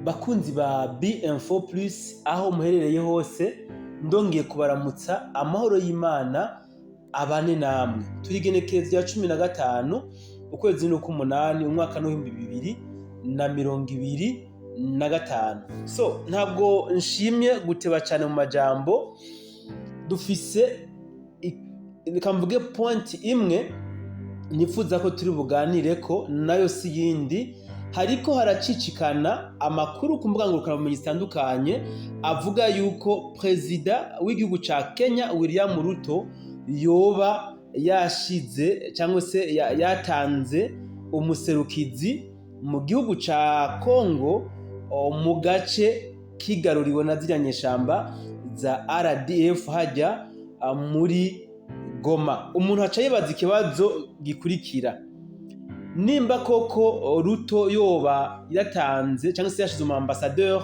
Bakunzi ba B-Info Plus, aho muherereye hose, ndongeye kubaramutsa. Amahoro y'Imana abane namwe. Turi igenekerezo rya 15, ukwezi n'uk'umunani, umwaka w'2025. So ntabwo nshimye guteba cyane mu majambo. Dufise reka mvuge point imwe nifuza ko turi buganire ko nayo, si yindi. Hariko haracicikana amakuru ku mbuga ngurukanabumenyi zitandukanye avuga yuko perezida w'igihugu ca Kenya, William Ruto, yoba yashize cyangwa se yatanze umuserukizi mu gihugu ca Congo, mu gace kigaruriwe na ziriya nyeshamba za RDF hajya muri Goma. Umuntu aca yibaza ikibazo gikurikira: nimba koko Ruto yoba yatanze cyangwa se yashize umu ambassadeur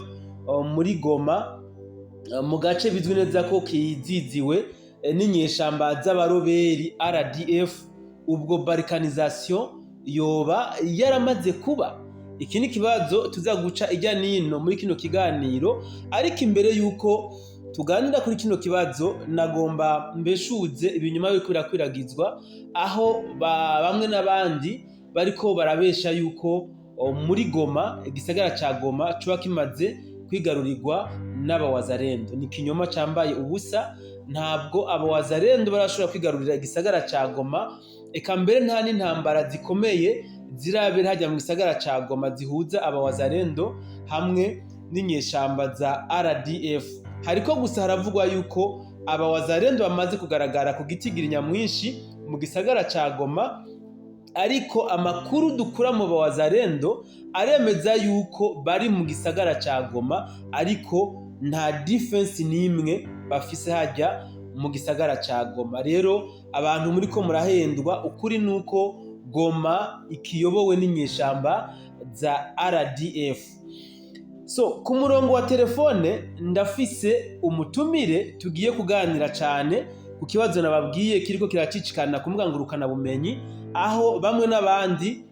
muri Goma, mu gace bizwi neza ko kiziziwe n'inyeshamba z'abaroberi RDF, ubwo balkanisation yoba yaramaze kuba? Iki ni ikibazo tuza guca ijya nino muri kino kiganiro. Ariko imbere yuko tuganira kuri kino kibazo, nagomba mbeshuze ibinyoma biriko birakwiragizwa, aho bamwe n'abandi bariko barabesha yuko muri Goma, igisagara ca Goma coba kimaze kwigarurirwa n'abawazarendo. Ni ikinyoma cambaye ubusa. Ntabwo abawazarendo barashobora kwigarurira igisagara ca Goma. Eka mbere nta n'intambara zikomeye zirabera hajya mu gisagara ca Goma zihuza abawazarendo hamwe n'inyeshamba za RDF. Hariko gusa haravugwa yuko abawazarendo bamaze kugaragara ku gitigiri nyamwinshi mu gisagara ca Goma, ariko amakuru dukura mu bawazarendo aremeza yuko bari mu gisagara ca Goma, ariko nta défense n'imwe bafise hajya mu gisagara ca Goma. Rero abantu muriko murahendwa, ukuri nuko Goma ikiyobowe n'inyeshamba za RDF. So ku murongo wa telefone ndafise umutumire tugiye kuganira cyane ku kibazo nababwiye kiriko kiracicikana ku mbuga ngurukanabumenyi, aho bamwe n'abandi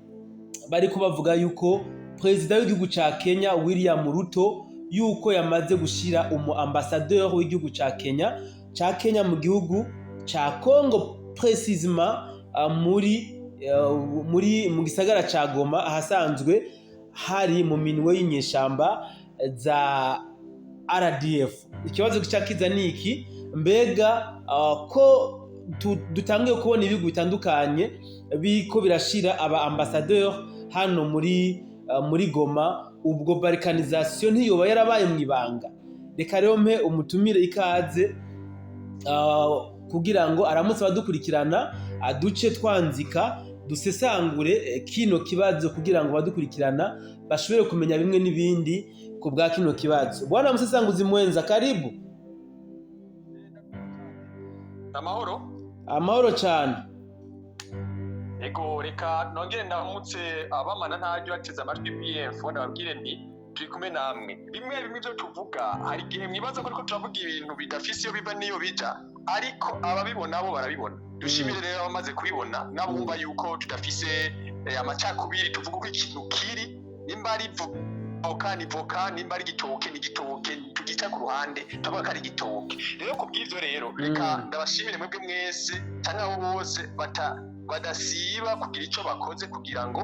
bariko bavuga yuko perezida w'igihugu ca Kenya, William Ruto, yuko yamaze gushira umu ambassadeur w'igihugu ca Kenya mu gihugu ca Congo, précisément muri mu gisagara ca Goma, ahasanzwe hari mu minwe y'inyeshamba za RDF. Ikibazo gica kiza ni iki: mbega ko dutangiye kubona ibihugu bitandukanye biriko birashira aba ambassadeur hano muri Goma, ubwo balkanisation ntiyoba yarabaye mu ibanga? Reka rero mpe umutumire ikaze kugira ngo aramutse abadukurikirana, aduce twanzika dusesangure kino kibazo, kugira ngo abadukurikirana bashobore kumenya bimwe n'ibindi ku bwa kino kibazo. Bwana musesanguzi mwenza, karibu. Amahoro. Amahoro cyane. Ego, reka nongere ndamutse abamana ntaryo bateze amatwi BF, ndababwire nti turi kumwe namwe. Bimwe bimwe ibyo tuvuga, hari igihe mwibaza ko ariko turavuga ibintu bidafise iyo biva n'iyo bija, ariko ababibona bo barabibona. Dushimire rero abamaze kubibona n'abumva yuko tudafise amacakubiri, tuvuga uko ikintu kiri. Nimba ari voka ni voka, nimba ari igitoke ni igitoke, tugica ku ruhande tuvuga ko ari igitoke. Rero ku bw'ivyo rero, reka ndabashimire mwebwe mwese cyangwa abo bose badasiba kugira ico bakoze kugira ngo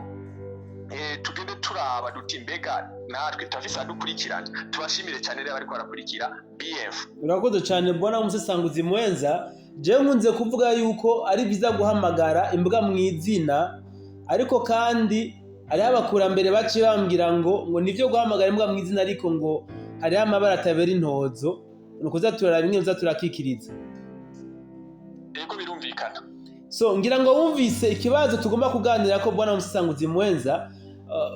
tugende turaba duti mbega natwe turafise abadukurikirana. Tubashimire cyane rero abariko barakurikira BF. Urakoze cyane, bwana musesanguzi mwenza. Jewe nkunze kuvuga yuko ari byiza guhamagara imbwa mu izina, ariko kandi hariho abakurambere baciye bambwira ngo nivyo guhamagara imbwa mu izina, ariko ngo hariho amabara atabera intozo. Ni ukuza turaraba imwe tuza turakikiriza. Yego, birumvikana. So ngira ngo wumvise ikibazo tugomba kuganira ko, bwana musesanguzi mwenza.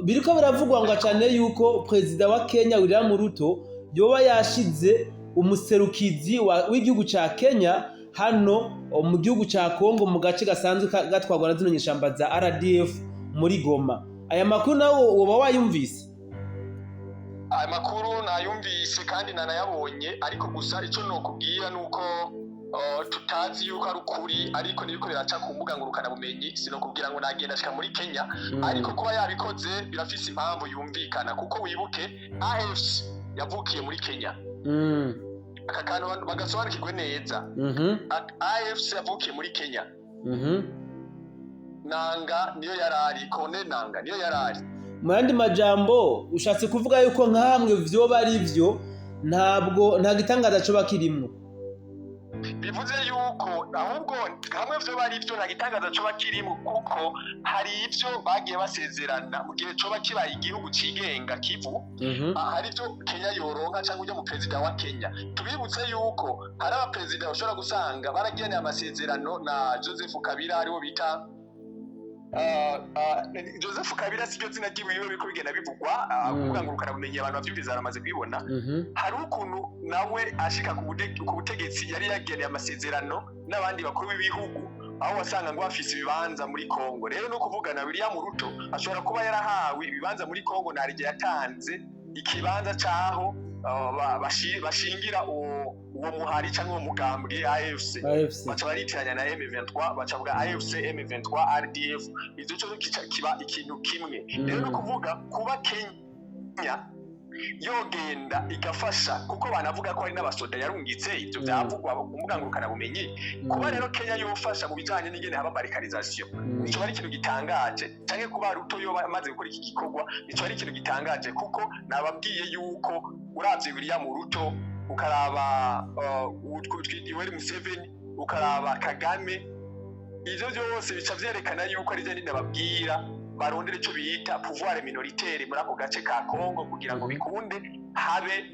Biriko biravugwa ngo cyane yuko perezida wa Kenya, William Ruto, yoba yashize umuserukizi w'igihugu ca Kenya hano mu gihugu ca Congo, mu gace gasanzwe gatwarwa na zino nyeshamba za RDF muri Goma. Aya makuru nawe woba wayumvise? Aya makuru nayumvise kandi nanayabonye, ariko gusa icyo nokubwira ni uko Tutazi yuko ari ukuri, ariko nibiko biraca ku mbuga ngurukanabumenyi. Sinokubwira ngo nagenda ashika muri Kenya, ariko kuba yabikoze birafise impamvu yumvikana, kuko wibuke AFC yavukiye muri Kenya. Aka kantu abantu bagasobanukirwe neza. AFC yavukiye muri Kenya. Nanga niyo yarari Corneille Nanga niyo yarari. Mu yandi majambo, ushatse kuvuga yuko nkamwe vyoba ari vyo, ntabwo nta gitangaza coba kirimwo. Bivuze yuko ahubwo hamwe vyo bari vyo, nta gitangaza coba kirimo, kuko hari ivyo bagiye basezerana mu gihe coba kibaye igihugu cigenga Kivu. Hari ivyo Kenya yoronka cyangwa ujya mu perezida wa Kenya. Tubibutse yuko hari abaperezida bashobora gusanga baragiraniye amasezerano na Joseph Kabila, ariwo bita Joseph Kabila, siryo zina ryiwe biriko bigenda bivugwa kuvuga ngo ngurukanabumenyi, abantu bavyumvise baramaze kubibona. Hari ukuntu nawe ashika ku butegetsi yari yageneye amasezerano n'abandi bakuru b'ibihugu, aho wasanga ngo bafise ibibanza muri Kongo. Rero no kuvugana William Ruto ashobora kuba yarahawe ibibanza muri Kongo, narige yatanze ikibanza caho bashingira uwo muhari cyangwa uwo mugambwe AFC. AFC. Baca baritiranya na M23, baca bavuga AFC, M23, RDF, ivyo cyo kica kiba ikintu kimwe. Rero no kuvuga kuba Kenya yogenda igafasha, kuko banavuga ko hari n'abasoda yarungitse, ibyo byavugwa ku mbuga ngurukanabumenyi. Kuba rero Kenya yofasha mu bijanye n'ingene haba balkanisation, nico ari ikintu gitangaje, canke kuba Ruto yoba amaze gukora iki gikorwa, nico ari ikintu gitangaje, kuko nababwiye yuko uravye William Ruto, ukaraba Yoweri Museveni, ukaraba Kagame, ivyo vyose bica vyerekana yuko ari vyo nyine babwira barondera ico bita pouvoir minoritaire muri ako gace ka Congo, kugira ngo bikunde habe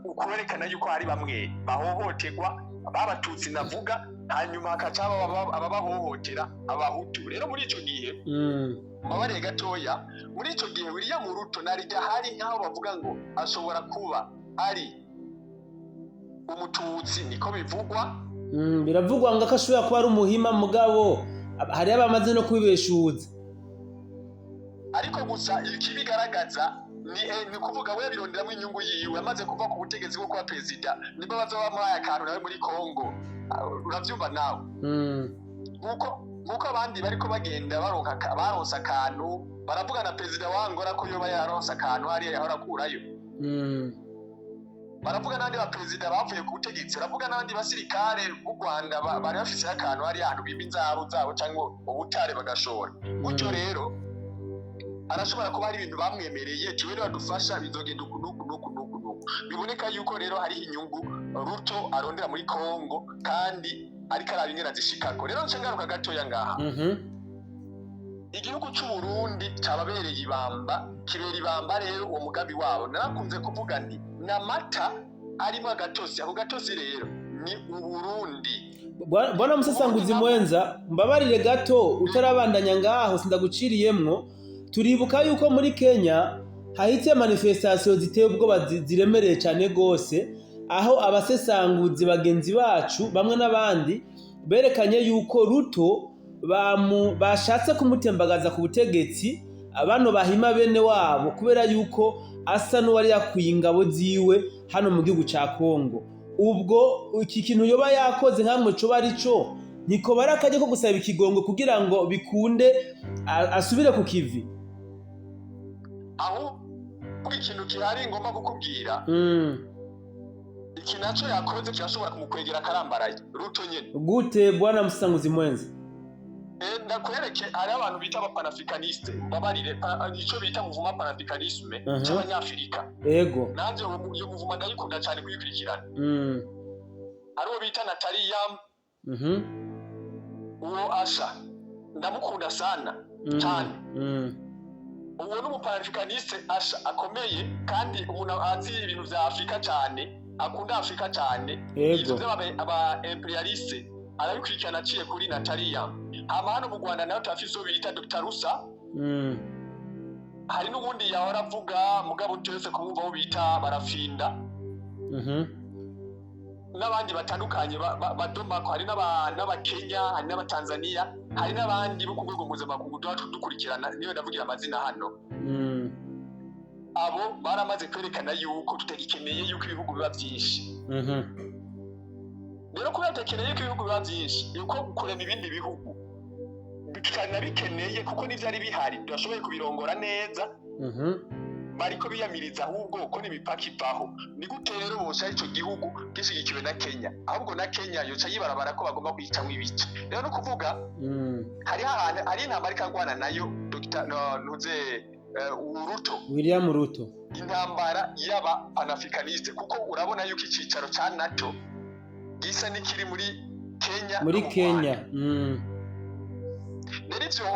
ukwerekana yuko hari bamwe bahohoterwa b'Abatutsi navuga, hanyuma hakaca haba ababahohotera Abahutu. Rero muri ico gihe, mbabarire gatoya, muri ico gihe William Ruto narijya hari nk'aho bavuga ngo ashobora kuba ari Umututsi, niko bivugwa. Biravugwa ngo ko ashobora kuba ari Umuhima, mugabo hariyo abamaze no kubibeshuza. Ariko gusa ikibigaragaza ni kuvuga we bironderamo inyungu yiwe. Amaze kuva ku butegetsi bwo kuba perezida, nibwo bazoba bamuhaye akantu nawe muri Kongo. Ah, uravyumva nawe? Nkuko abandi bariko bagenda baronka baronse akantu, baravuga na perezida wa Angola ko yoba yaronse akantu hariya yahora akurayo. Baravuga n'abandi baperezida bavuye ku butegetsi, baravuga n'abandi basirikare b'u Rwanda bari bafise akantu hariya hantu bimba inzahabu zabo cyangwa ubutare bagashora gutyo. Rero arashobora kuba hari ibintu bamwemereye, tuwe badufasha bizogenda uku n'uku n'uku n'uku n'uku. Biboneka yuko rero hariho inyungu Ruto arondera muri Kongo, kandi ariko araba ingene azishikako. Rero nce ngaruka gatoya ngaha. Igihugu c'u Burundi cababereye ibamba, kibera ibamba. Rero uwo mugambi wabo narakunze kuvuga nti n'amata arimo agatosi. Ako gatosi rero ni Uburundi. Bwana musesanguzi mwenza, mbabarire gato utarabandanya ngaho, sindaguciriyemwo. Turibuka yuko muri Kenya hahitiye manifestation ziteye ubwoba, ziremereye cyane gose, aho abasesanguzi bagenzi bacu bamwe n'abandi berekanye yuko Ruto bashatse kumutembagaza ku butegetsi, abano bahima bene wabo, kubera yuko asa n'uwari yakuye ingabo ziwe hano mu gihugu ca Kongo. Ubwo iki kintu yoba yakoze, nkamwe coba ari co, niko bari akajya ko gusaba ikigongo kugira ngo bikunde asubire ku kivi. Aho ikintu gihari ngomba kukubwira, iki naco yakoze kirashobora kumukwegera akarambaraye Ruto nyene. Gute, bwana musanguzi mwenza? Ndakwereke, hariho abantu bita abapanafricaniste, mbabarire, ico bita mouvement panafricanisme c'Abanyafrika. Nanje iyo mouvement ndayikunda cyane kuyikurikirana. Hari uwo bita Nathalie Yamb. Uwo asha ndamukunda sana cyane. Uwo ni umupanafricaniste asha akomeye, kandi umuntu azi ibintu vya Afurika cyane, akunda Afurika cyane. Ivyo vy'aba aba impérialiste arabikurikirana aciye kuri Nathalie Yamb. Hama hano mu Rwanda nawe turafise uwo bita Dr Rusa. Hari n'ubundi yahora avuga, mugabo twese kumwumva, aho bita Barafinda n'abandi batandukanye badomako. Hari n'Abakenya, hari n'Abatanzaniya, hari n'abandi bo ku rwego mpuzamakungu tuba dukurikirana, niyo ndavugira amazina hano. Abo baramaze kwerekana yuko tutagikeneye yuko ibihugu biba byinshi. Rero kubera adakeneye ko ibihugu biba byinshi, yuko kurema ibindi bihugu tutanabikeneye, kuko n'ivyari bihari tudashoboye kubirongora neza, bariko biyamiriza ahubwo ko n'imipaka ivaho. Ni gute rero boca ico gihugu gishigikiwe na Kenya? Ahubwo na Kenya yoca yibarabara ko bagomba kuyicamwo ibice. Rero no kuvuga hariho ahantu hari intambara ariko agwana nayo Dr. no, ntuze Ruto. William Ruto. Intambara y'aba panafricaniste, kuko urabona yuko icicaro ca NATO gisa n'ikiri muri Kenya muri no mu Kenya. Rwanda. Rero ivyo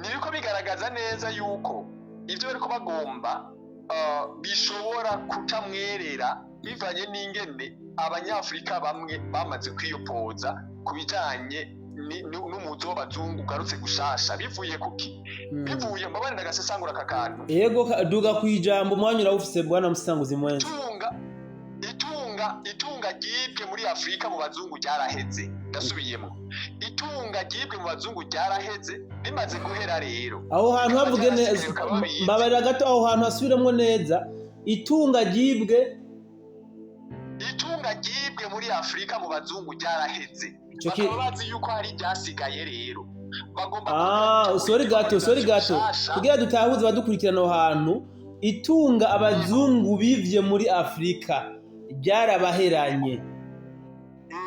nibiko bigaragaza neza yuko ivyo bariko bagomba bishobora kutamwerera, bivanye n'ingene Abanyafurika bamwe bamaze kwiyopoza ku bijanye n'umuzo w'abazungu ugarutse gushasha. Bivuye kuki? Bivuye, mbabane, ndagasesangura aka kantu. Yego, duga ku ijambo, umwanya urawufise, bwana musanguzi mwenzi. Itunga ryibwe muri Afurika mu bazungu ryaraheze. Ndasubiyemo, itunga ryibwe mu bazungu ryaraheze. Rimaze guhera rero, Aho hantu havuge neza. ryarasigaye, bikaba babizi. Mbabarira gato, aho hantu hasubiremwo neza, itunga ryibwe. Itunga ryibwe muri Afurika mu bazungu ryaraheze. Ico Bakaba bazi yuko hari iryasigaye, rero bagomba Ah, kongera sorry gato, sorry gato. bishasha. Kugira dutahuze abadukurikirana aho hantu, itunga abazungu bivye muri Afurika ryarabaheranye.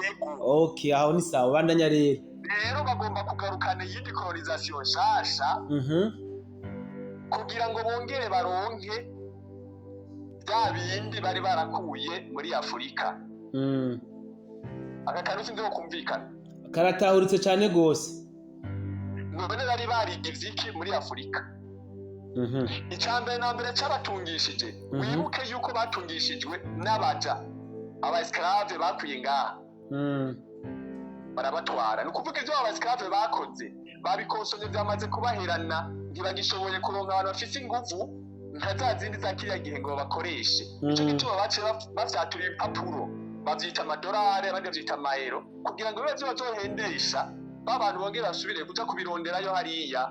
Yego. Okay, aho ni sawa, bandanya rero. Rero bagomba kugarukana iyindi colonisation nshasha kugira ngo bongere baronke bya bindi bari barakuye muri Afurika. Aka kantu sinzi ko kumvikana. Karatahuritse cyane gose. None bari barigize iki muri Afurika? Icya mbere na mbere cyabatungishije, wibuke yuko batungishijwe n'abaja, aba esclave bakwiye ngaha, barabatwara. Ni ukuvuga ibyo aba esclave bakoze babikosonye, byamaze kubaherana, ntibagishoboye kuronka abantu bafise inguvu nka za zindi za kiriya gihe ngo babakoreshe. Nicyo gituma baciye bafyatura ibipapuro, bavyita amadolari, abandi bavyita amayero, kugira ngo bibe vyo bazohendesha ba bantu bongere basubire kuja kubironderayo hariya.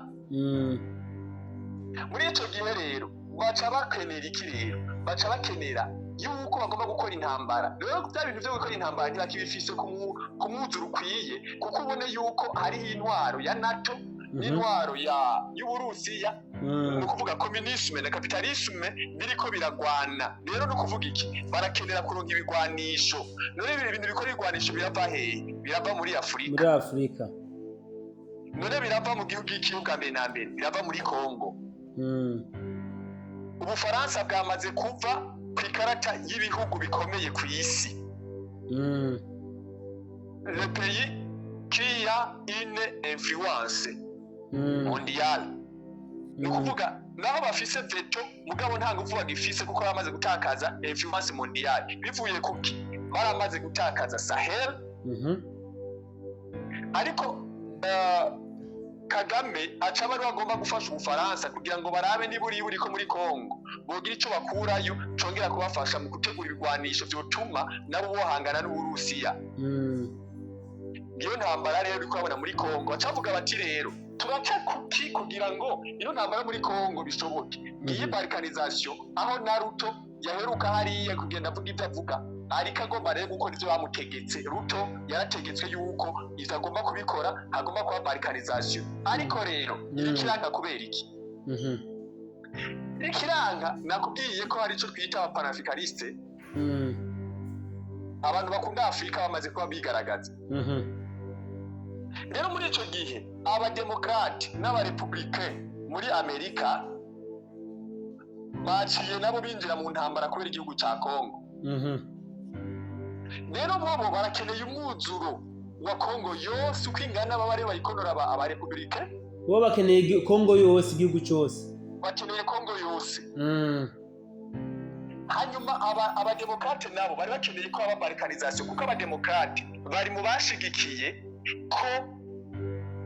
Muri ico gihe rero baca bakenera iki? Rero baca bakenera yuko bagomba gukora intambara. Rero bya bintu vyo gukora intambara ntibakibifise ku mwuzuro ukwiye, kuko ubone yuko hariho intwaro ya NATO n'intwaro ya y'Uburusiya. Ni ukuvuga communisme na capitalisme biriko biragwana. Rero ni ukuvuga iki? Barakenera kuronka ibigwanisho. None ibi bintu bikora ibigwanisho birava hehe? Birava muri Afurika. Muri Afurika. None birava mu gihugu iki? Bwa mbere na mbere birava muri Kongo. Ubufaransa bwamaze kuva ku ikarata y'ibihugu bikomeye ku isi, le pays qui a une influence mondiale. Ni ukuvuga naho bafise veto, mugabo nta nguvu bagifise, kuko bamaze gutakaza influence mondiale. Bivuye kuki? Baramaze gutakaza Sahel. Ariko Kagame aca aba ariwe agomba gufasha Ubufaransa kugira ngo barabe niba uri buriko muri Kongo bogira ico bakurayo congera kubafasha mu gutegura ibigwanisho vyotuma nabo bohangana n'Uburusiya. Niyo ntambara rero uriko urabona muri Kongo. Bacavuga bati: "Rero turaca kuki kugira ngo ino ntambara muri Kongo bishoboke?" Ngiyi balkanisation, aho na Ruto yaheruka hariya kugenda avuga ibyo avuga, ariko agomba rero gukora ivyo bamutegetse. Ruto yarategetswe yuko ivyo agomba kubikora, hagomba kuba balkanisation. Ariko rero irikiranga kubera iki? Ikiranga, nakubwiye ko hari ico twita aba panafricaniste, abantu bakunda Afurika bamaze kuba bigaragaza. Rero muri ico gihe abademokrate n'abarepublicain muri Amerika baciye nabo binjira mu ntambara kubera igihugu ca Kongo. Rero bobo barakeneye umwuzuro wa Kongo yose uko ingana, baba aribo bayikonora, abarepublicain. Bo bakeneye Kongo yose, igihugu cose. Bakeneye Kongo yose. Hanyuma abademokrate nabo bari bakeneye ko haba balkanisation, kuko abademokrate bari mu bashigikiye ko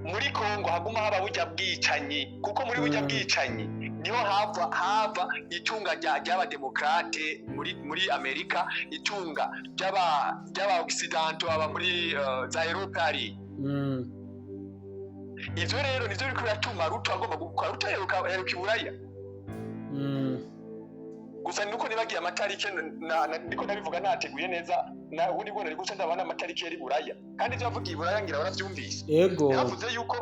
muri Kongo haguma haba burya bwicanyi, kuko muri burya bwicanyi niho hava itunga ry'abademokrate muri Amerika, itunga ry'aba occidentaux aba muri za Europe hariya. Ivyo rero nivyo biriko biratuma Ruto agomba gukora. Ruto aheruka iburaya. Gusa nuko nibagiye amatariki, ndiko ndabivuga ntateguye neza. Na ubundi bwo nari guca ndabona amatariki yari Buraya, kandi ivyo yavugiye i Buraya ngira baravyumvise. Yaravuze yuko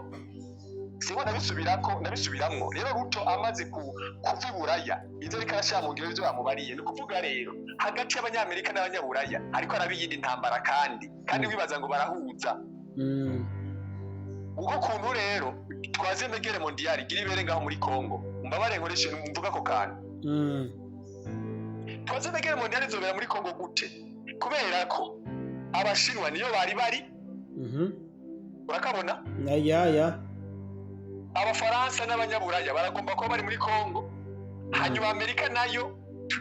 sibo, ndabisubirako, ndabisubiramwo. Rero Ruto amaze kuva i Buraya, ivyo ariko arashira mu ngiro ivyo bamubariye, ni ukuvuga rero hagati y'Abanyamerika n'Abanyaburaya ariko araba iyindi ntambara, kandi wibaza ngo barahuza. Ubwo kuntu rero troisième guerre mondiale igira ibere ngaho muri Congo, mbabare nkoreshe mvuga ako kantu. Troisième guerre mondiale izobera muri Congo gute? Kubera ko Abashinwa niyo bari bari. Urakabona? Ya. Abafaransa n'Abanyaburaya baragomba kuba bari muri Congo, hanyuma Amerika nayo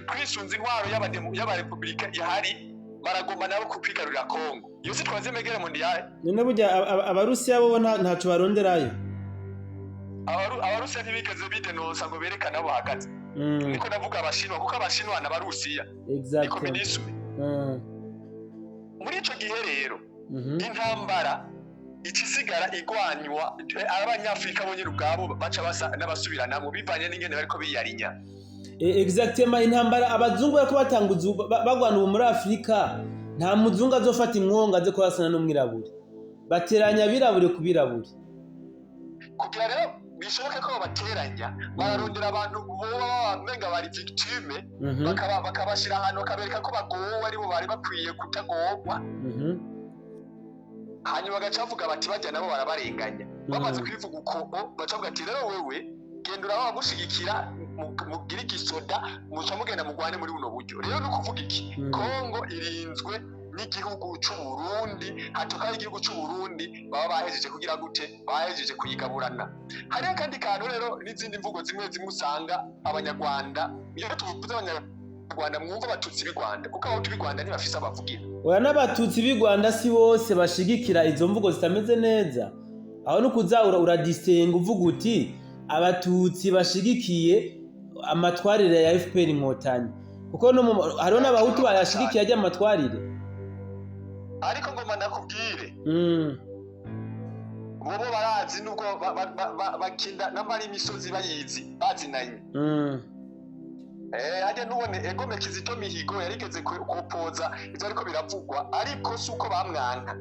twisunze intwaro y'abarepubulika ihari, baragomba nabo kwigarurira Congo. Iyo si troisième guerre mondiale? None burya Abarusiya bo ntaco baronderayo? Abarusiya ntibigeze bidenonsa ngo berekane aho bahagaze. Niko navuga Abashinwa, kuko Abashinwa n'Abarusiya ni communisme. Muri ico gihe rero intambara ikisigara igwanywa Abanyafrika bo nyine ubwabo baca basa n'abasubiranamo bivanye n'ingene bariko biyarinya. Exactement, intambara abazungu bariko batanguza bagwana ubu muri Afurika, nta muzungu azofata inkonga aze kurasana n'umwirabure, bateranya abirabure ku birabure. Kugira rero bishoboke ko babateranya, bararondera abantu boba bamenga bari victime, bakabashira ahantu, bakabereka ko bagowe, aribo bari bakwiye kutagorwa. Hanyuma bagaca bavuga bati bajya nabo barabarenganya. Bamaze kubivuga uko, baca bavuga ati rero wewe genda uraba bagushigikira, mugire igisoda, muca mugenda mugwane muri buno buryo. Rero ni ukuvuga iki? Kongo irinzwe n'igihugu c'u Burundi. Hatokaho igihugu c'u Burundi baba bahejeje kugira gute? Bahejeje kuyigaburana. Hariho akandi kantu rero n'izindi mvugo zimwe zimwe usanga Abanyarwanda, iyo tuvuze Abanyarwanda mwumva Abatutsi b'i Rwanda, kuko Abahutu b'i Rwanda ntibafise abavugira. Oya, n'Abatutsi b'i Rwanda si bose bashigikira izo mvugo zitameze neza. Aho ni ukuza uradisenga uvuga uti Abatutsi bashigikiye amatwarire ya FPR Inkotanyi, kuko no hariho n'Abahutu bayashigikiye ajya amatwarire. Ariko ngoma ndakubwire, bobo barazi nubwo bakinda n'amara imisozi bayizi bazinanye. Hajya nubone egome Kizito Mihigo yarigeze kupoza ivyo ariko biravugwa, ariko si uko bamwanka.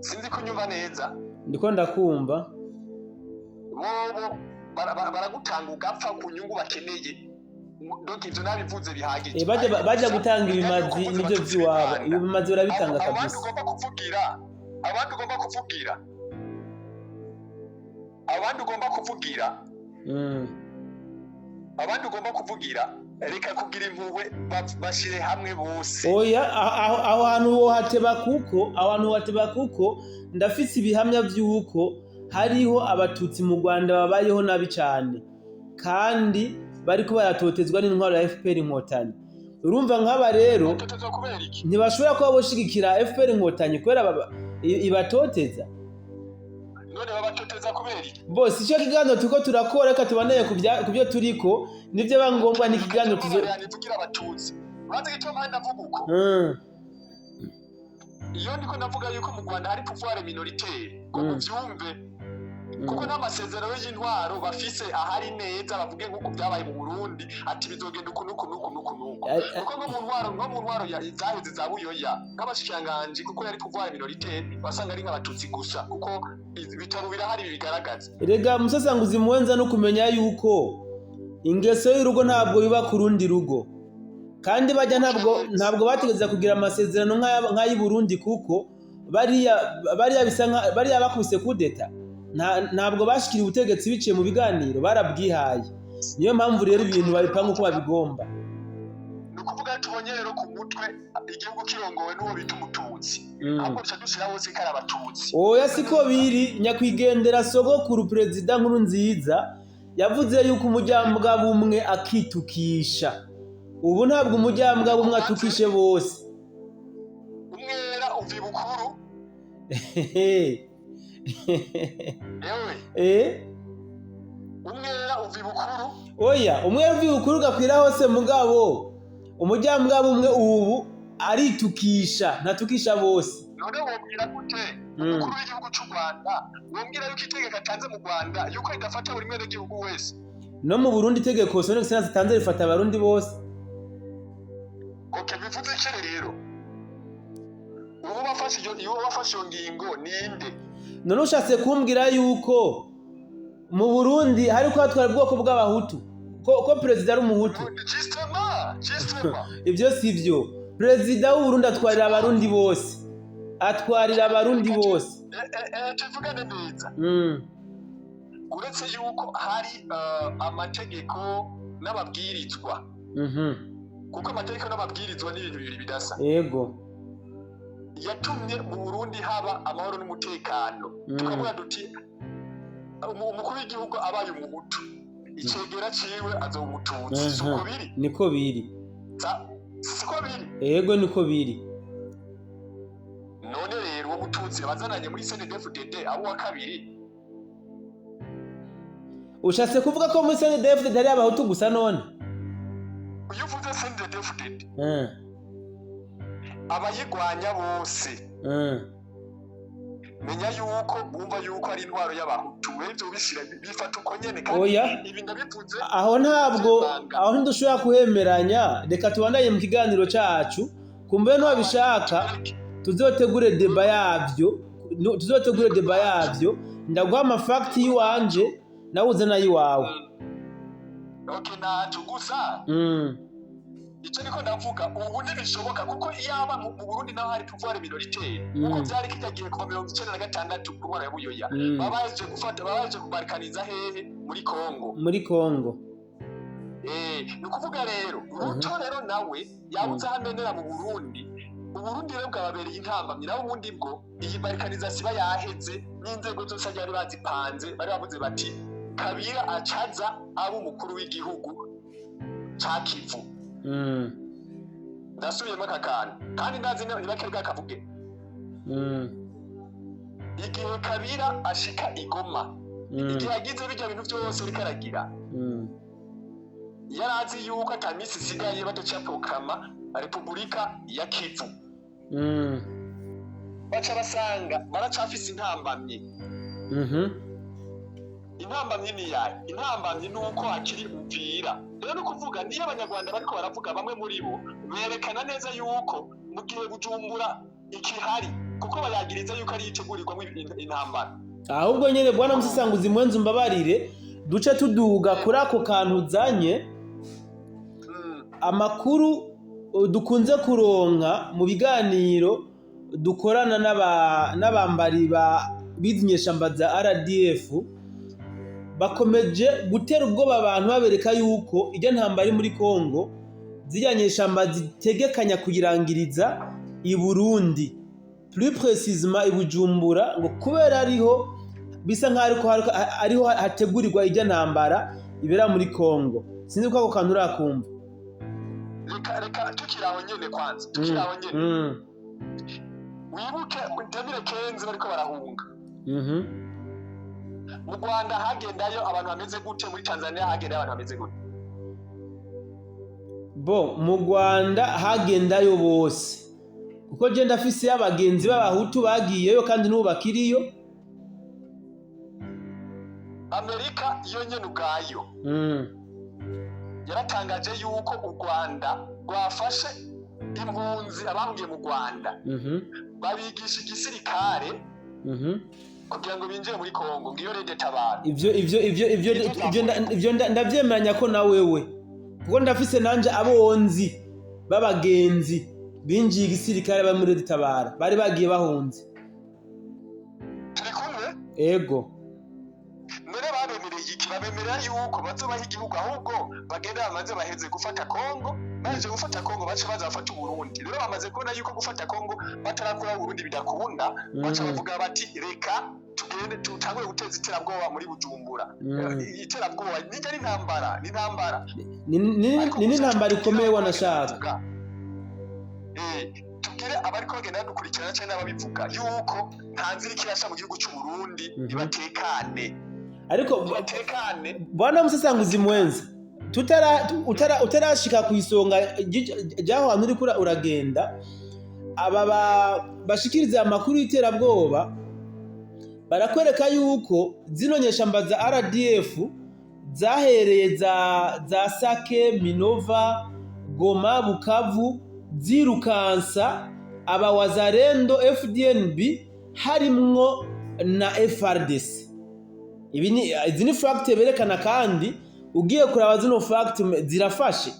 Sinzi ko unyumva neza. Ndiko ndakumva. Bobo baragutanga ugapfa ku nyungu bakeneye. Donc ivyo nabivuze bihagije. Bajya Ariko bajya gusa gutanga bijyanye ibimazi no kuvuza nivyo Abatutsi b'i vy'iwabo, Rwanda. ibimazi barabitanga Abandi kabisa. ugomba kuvugira, abandi ugomba kuvugira, abandi ugomba kuvugira, abandi ugomba kuvugira, reka kugira impuhwe, bashire hamwe bose. Oya, aho hantu wohateba, kuko aho hantu wohateba, kuko ndafise ibihamya vy'uko hariho Abatutsi mu Rwanda babayeho nabi cane kandi bariko baratotezwa n'intwaro ya FPR Inkotanyi. Urumva nk'aba rero Batotezwa kubera iki? ntibashobora kuba boshigikira FPR Inkotanyi kubera ibatoteza. None babatoteza kubera iki? Bose ico kiganiro turiko turakora, reka tubandanye ku byo turiko, nivyo ba ngombwa n'ikiganiro tuzo. Nivugira Abatutsi, urazi igituma mpande ndavuga uko? Iyo ndiko ndavuga yuko mu Rwanda hari pouvoir minoritaire, ngo muvyumve, kuko n'amasezerano y'intwaro bafise ahari neza, bavuge nk'uko byabaye mu Burundi, ati bizogenda uku n'uku n'uku n'uku n'uku. Kuko nko mu ntwaro zaheze za Buyoya, nk'abashikiranganji, kuko yari pouvoir minoritaire, wasanga ari nk'Abatutsi gusa, kuko ibitabo birahari bibigaragaza. Erega musasanguzi muwenza no kumenya yuko ingeso y'urugo ntabwo biba ku rundi rugo, kandi bajya ntabwo bategeza kugira amasezerano nk'ay'i Burundi, kuko bariya bisa nka bariya bakubise kudeta, ntabwo bashikiriye ubutegetsi biciye mu biganiro, barabwihaye. Niyo mpamvu rero ibintu babipanga uko babigomba. Ni ukuvuga tubonye rero ku mutwe igihugu kirongowe n'uwo bita Umututsi, ahubwo duca dushira bose ko ari Abatutsi. Oya, siko biri. Nyakwigendera sogokuru Perezida Nkuru Nziza yavuze yuko umuryango bumwe akitukisha. Ubu ntabwo umuryango bumwe atukishe bose. Umwera uva ibukuru. Yewe, umwera uva ibukuru. Oya, umwera uva ibukuru ugakwira hose, mugabo umuryango bumwe ubu aritukisha, ntatukisha bose. None wobwira gute umukuru w'igihugu cy'u Rwanda, wombwira yuko itegeko atanze mu Rwanda yuko ridafata buri mwene gihugu wese? No mu Burundi itegeko son excellence zitanze rifata Abarundi bose. Okay. Bivuze iki rero? Uwo bafashe iyo, iyo bafashe iyo ngingo ninde? None ushatse kumbwira yuko mu Burundi hariko hatwara ubwoko bw'Abahutu, ko perezida ari Umuhutu? Justement, justement. Ibyo si byo. Perezida w'Uburundi atwarira Abarundi bose, atwarira Abarundi bose. Tuvugane neza. Uretse yuko hari amategeko n'ababwirizwa, kuko amategeko n'amabwirizwa ni ibintu bibiri bidasa, yatumye mu Burundi haba amahoro n'umutekano. Tukavuga duti umukuru w'igihugu abaye Umuhutu, icegera ciwe azoba Umututsi. Si uko biri? Niko biri. Siko biri? Yego, niko biri. None rero uwo Mututsi abazananye muri CNDD-FDD abo wa kabiri. Ushatse kuvuga ko muri CNDD-FDD hari Abahutu gusa none? Iyo uvuze CNDD-FDD, abayigwanya bose, menya yuko bumva yuko ari intwaro y'Abahutu. Ivyo bishira bifata uko nyene kandi Oya. ibi ndabivuze. Aho ntabwo, aho ntidushobora kuhemeranya. Reka tubandanye mu kiganiro cacu. Kumbe niwabishaka tuzotegure débat yavyo, tuzotegure débat yavyo. Ndaguha ama facts y'iwanje, nawe uze nayiwawe. Okay, ntaco gusa. Icyo niko ndavuga, ubu ntibishoboka, kuko iyaba mu Burundi naho hari pouvoir minoritaire, kuko byari kijya gihe kuva 96 ku ntwaro ya Buyoya, baba baje gufata, baba baje kubarikaniza hehe? Muri Kongo. Muri Kongo. Ni ukuvuga rero Ruto rero nawe yabuze aho amenera mu Burundi. Uburundi rero bwababereye intambamyi. Naho ubundi bwo iyi balkanisation iba yaheze n'inzego zose bari bazipanze, bari bavuze bati Kabila acaza aba umukuru w'igihugu ca Kivu. Ndasubiyemo aka kantu kandi ndazi ntibake bwakavuge. Igihe Kabila ashika i Goma, igihe agize bijya bintu byose ariko aragira, yari azi yuko ata minsi isigaye badaca proclama Repubulika ya Kivu. Baca basanga baracafise intambamyi. Intambamyi ni yayo? Intambamyi ni uko hakiri Uvira. Rero ni ukuvuga niyo Abanyarwanda bariko baravuga, bamwe muri bo berekana neza yuko mu gihe Bujumbura ikihari, kuko bayagiriza yuko ari itegurirwamo intambara. Ahubwo nyene, bwana musesanguzi mwenzi, umbabarire duce tuduga kuri ako kantu uzanye. Amakuru dukunze kuronka mu biganiro dukorana n'abambari ba bizi inyeshamba za RDF, bakomeje gutera ubwoba abantu, babereka yuko iryo ntambara iri muri Kongo, ziriya nyeshamba zitegekanya kuyirangiriza i Burundi, plus précisément i Bujumbura, ngo kubera ariho bisa nkaho ariho hategurirwa iryo ntambara ibera muri Kongo. Sinzi ko ako kantu urakumva. Reka tukiri aho nyene, kwanza tukiri aho nyene, wibuke 2015 bariko barahunga, mu Rwanda hagendayo abantu bameze gute? Muri Tanzania hagendayo abantu bameze gute? Bo mu Rwanda hagendayo bose, kuko je ndafise abagenzi b'Abahutu bagiyeyo kandi n'ubu bakiriyo. Amerika yo nyene ubwayo yaratangaje yuko u Rwanda rwafashe impunzi, abahungiye mu Rwanda, babigisha igisirikare kugira ngo binjire muri Kongo. Ngiyo RED-Tabara. Ivyo ndavyemeranya ko na wewe, kuko ndafise nanje abonzi b'abagenzi binjiye igisirikare bari muri Tabara, bari bagiye bahunze. Turi kumwe? Ego. None babemereye iki? Babemerera yuko bazobaha igihugu, ahubwo bagenda bamaze baheze gufata Kongo. Baje gufata Kongo, bace baza bafata Uburundi. Rero bamaze kubona yuko gufata Kongo batarakura Uburundi bidakunda, baca bavuga bati reka tugende tutangure guteza iterabwoba muri Bujumbura. Iterabwoba nijya ari intambara, ni intambara. Ni n'intambara ikomeye wanashaka. Tubwire abariko bagenda badukurikirana canke n'ababivuga yuko nta nzira ikirasha mu gihugu c'u Burundi. Nibatekane. Ariko Nibatekane. bwana musesanguzi mwenza, utarashika ku isonga ry'aho hantu uriko uragenda, aba bashikiriza amakuru y'iterabwoba barakwereka yuko zino nyeshamba za RDF zahereye za Sake, Minova, Goma, Bukavu. Zirukansa aba Wazalendo, FDNB, harimwo na FARDC. Ibi ni izi ni fact berekana, kandi ugiye kuraba zino fact zirafashe.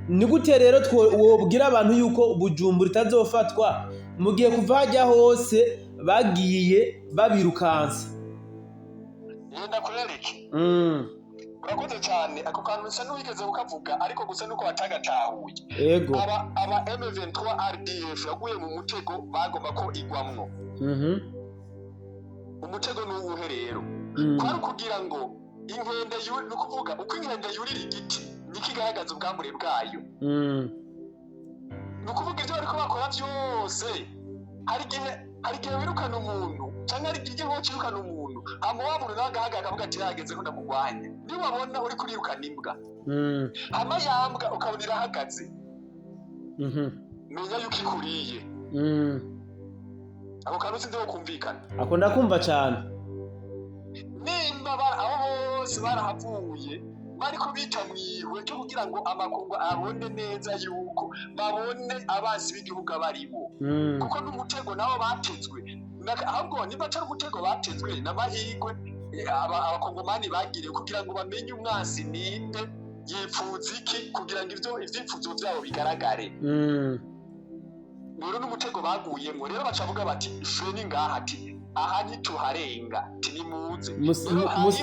Ni gute rero wobwira abantu yuko Bujumbura itazofatwa mu gihe kuva hajya hose bagiye babirukansa? Ngenda kurereke. Urakoze cyane. Ako kantu bisa n'uwigeze kukavuga, ariko gusa nuko batagatahuye. Aba M23 RDF yaguye mu mutego bagomba ko igwamwo. Umutego ni uwuhe rero? Kwari ukugira ngo inkende ni ukuvuga uko inkende yurira igiti niko igaragaza ubwambure bwayo. Ni ukuvuga ibyo bariko bakora byose, hari igihe wirukana umuntu, cyangwa hari igihe igihugu kirukana umuntu, hama wa muntu nawe agahagarara akavuga ati: "Yageze ko ndamurwanya." Niwabona uri kurirukana imbwa, hama ya mbwa ukabona irahagaze, menya yuko ikuriye. Ako kantu sinzi ko kumvikana. Ako ndakumva cyane. Nimba abo bose barahavuye bariko bita mwihwe cyo kugira ngo amakungu abone neza yuko babone abansi b'igihugu abaribo, kuko n'umutego nabo batezwe. Ahubwo niba atari umutego batezwe, n'amahirwe abakongomani bagiriwe kugira ngo bamenye umwansi ninde, yipfuza iki, kugira ngo ivyo ivyifuzo vyabo bigaragare. Rero n'umutego baguyemo rero bacavuga bati: "Frein ngaha," ati: "Aha ntituharenga," ati: "Nimuze."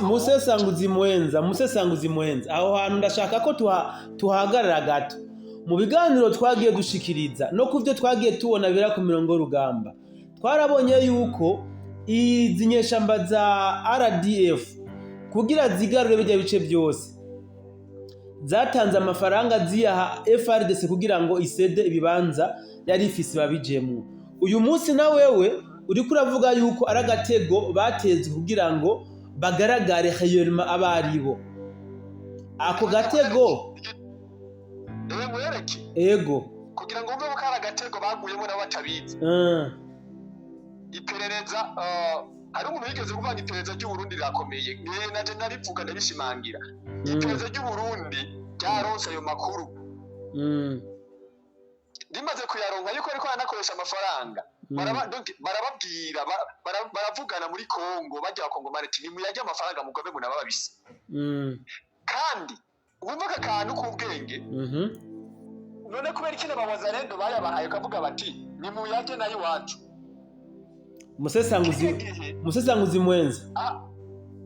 Musesanguzi mwenza, musesanguzi mwenza, aho hantu ndashaka ko tuhagarara gato. Mu biganiro twagiye dushikiriza no ku byo twagiye tubona bira ku mirongo y'urugamba, twarabonye yuko izi nyeshamba za RDF, kugira zigarure bijya bice byose, zatanze amafaranga ziyaha FARDC kugira ngo isede ibibanza yari ifise babijemwo. Uyu munsi na wewe uriko uravuga yuko ari agatego batezwe kugira ngo bagaragare réellement abaribo. Ako gatego? Ewe, mwereke. Ego. Kugira ngo wumve ko ari agatego baguyemo nabo batabizi. Iperereza, hari umuntu yigeze kuvuga ngo iperereza ry'Uburundi rirakomeye. Naje narivuga, ndabishimangira. Iperereza ry'Uburundi ryaronse ayo makuru. Rimaze kuyaronka yuko ariko aranakoresha amafaranga, donc barababwira, baravugana muri Kongo, bajya abakongomani ati: "Nimuyarye amafaranga mugobe munababise." Kandi wumva aka kantu k'ubwenge. None kubera iki n'abawazalendo bayabahaye, ukavuga bati: "Nimuyarye nayo iwacu"? Musesanguzi, Kiriya gihe musesanguzi mwenza.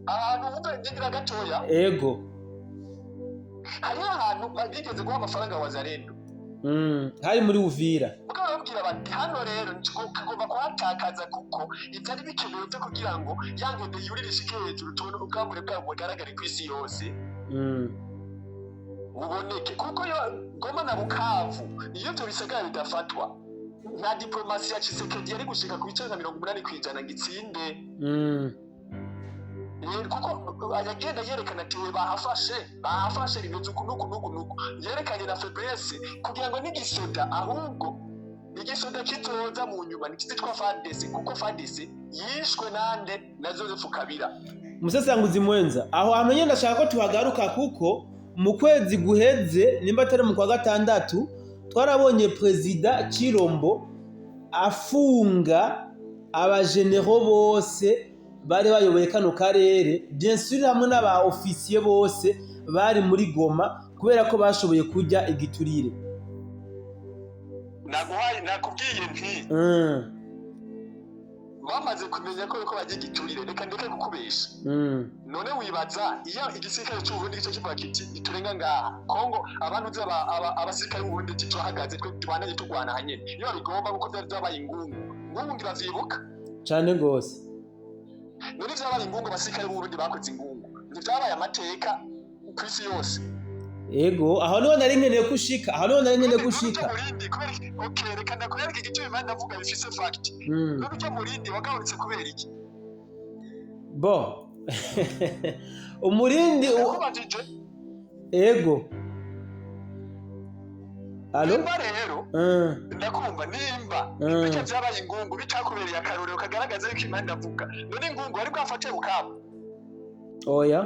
Ahantu wumva ngira gatoya. Ego. Hariho ahantu bigeze guha amafaranga wazalendo. Hari muri Uvira. Mugabo barababwira bati: "Hano rero tugomba kuhatakaza, kuko ivyari bikenewe vyo kugira ngo ya nkende yurire ishike hejuru, tubone ubwambure bwabo bugaragare kw'isi yose, buboneke." Kuko yo Goma na Bukavu, iyo ivyo bisagara bidafatwa, nta diplomasi ya Tshisekedi yari gushika ku bice nka 80% ngo itsinde. Kuko yagenda yerekana ati: "We bahafashe, bahafashe, bimeze uku nuku nuku nuku." Yerekanye na faiblesse kugira ngo n'igisoda, ahubwo igisoda kizoza mu nyuma ntikizitwa FARDC, kuko FARDC yishwe nande? Na Joseph Kabila. Musesanguzi mwenza, aho hantu nyine ndashaka ko tuhagaruka, kuko mu kwezi guheze, nimba atari mu kwa gatandatu, twarabonye Perezida Chirombo afunga abajenero bose bari bayoboye kano karere, bien sûr hamwe n'aba officier bose bari muri Goma, kubera ko bashoboye kurya igiturire. Naguhaye, nakubwiye nti bamaze kumenya ko yuko bagira igiturire. Reka ndeke kukubesha. None wibaza iyo igisirikare c'Uburundi gice kivuga kiti: "Iturenga ngaha Kongo," abantu uzi abasirikare b'Uburundi ati: "Turahagaze twe, tubandanye turwana hanyene," iyo babigomba, kuko vyari vyabaye ingungu ngungu, ngiravyibuka. Cane gose. None vyabaye ingungu, abasirikare b'Uburundi bakoze ingungu, ntivyabaye amateka kw'isi yose? Ego, aho niho nari nkeneye kushika, aho niho nari nkeneye gushika. Murindi kubera iki? Okay, reka ndakwereka igituma impande ndavuga bifise fact. None urya murindi wagabanutse kubera iki? Bo umurindi Nakubajije. Ego, allo? Nimba rero ndakumva, nimba bijya vyabaye ingungu bitakubereye akarorero kagaragaza yuko impande ndavuga, none ingungu bari bwafate Bukavu? Oya.